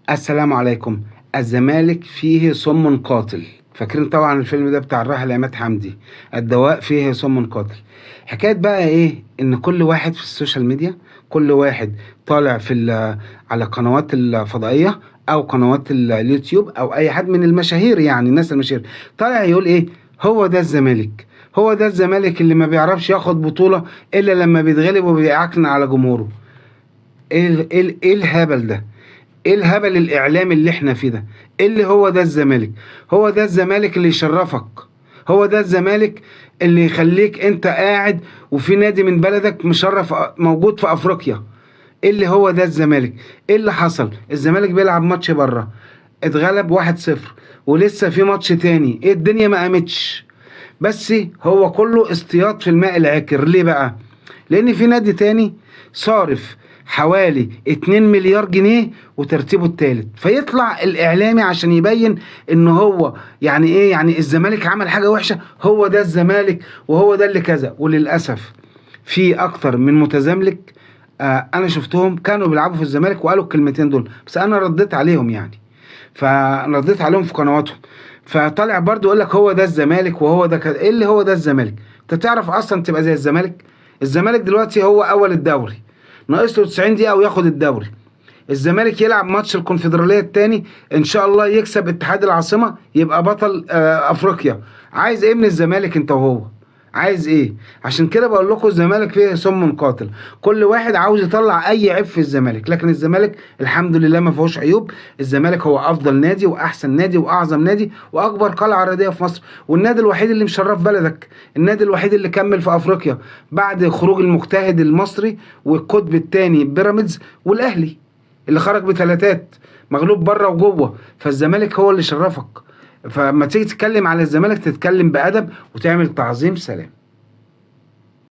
السلام عليكم. الزمالك فيه سم قاتل. فاكرين طبعا الفيلم ده بتاع الراحل عماد حمدي، الدواء فيه سم قاتل. حكاية بقى ايه؟ ان كل واحد في ال social media، كل واحد طالع على قنوات الفضائية او قنوات اليوتيوب او اي حد من المشاهير، يعني الناس المشاهير طالع يقول ايه؟ هو ده الزمالك، هو ده الزمالك اللي ما بيعرفش ياخد بطولة الا لما بيتغلب وبيعكن على جمهوره. ايه الهبل ده؟ ايه الهبل الاعلامي اللي احنا فيه ده؟ ايه اللي هو ده الزمالك؟ هو ده الزمالك اللي يشرفك، هو ده الزمالك اللي يخليك انت قاعد وفي نادي من بلدك مشرف موجود في افريقيا. ايه اللي هو ده الزمالك؟ ايه اللي حصل؟ الزمالك بيلعب ماتش بره اتغلب 1-0 ولسه في ماتش تاني، ايه الدنيا ما قامتش، بس هو كله اصطياد في الماء العكر. ليه بقى؟ لان في نادي تاني صارف حوالي 2 مليار جنيه وترتيبه الثالث، فيطلع الاعلامي عشان يبين ان هو يعني ايه، يعني الزمالك عمل حاجة وحشة، هو ده الزمالك وهو ده اللي كذا. وللاسف في اكتر من متزملك انا شفتهم كانوا بيلعبوا في الزمالك وقالوا الكلمتين دول، بس انا رديت عليهم يعني، فرديت عليهم في قنواتهم. فطلع برضو يقول لك هو ده الزمالك وهو ده كذا. ايه اللي هو ده الزمالك؟ انت تعرف اصلا تبقى زي الزمالك؟ الزمالك دلوقتي هو اول الدوري، ناقص له 90 دقيقة وياخد الدوري. الزمالك يلعب ماتش الكونفدراليه الثاني ان شاء الله يكسب اتحاد العاصمة يبقى بطل افريقيا. عايز ايه من الزمالك انت وهو؟ عايز ايه؟ عشان كده بقول لكم الزمالك فيه سم قاتل، كل واحد عاوز يطلع اي عيب في الزمالك، لكن الزمالك الحمد لله ما فيهوش عيوب. الزمالك هو افضل نادي واحسن نادي واعظم نادي واكبر قلعه رياضية في مصر، والنادي الوحيد اللي مشرف بلدك، النادي الوحيد اللي كمل في افريقيا بعد خروج المجتهد المصري والقطب الثاني بيراميدز والاهلي اللي خرج بثلاثات مغلوب بره وجوه. فالزمالك هو اللي شرفك، فما تيجي تتكلم على الزمالك تتكلم بأدب وتعمل تعظيم سلام.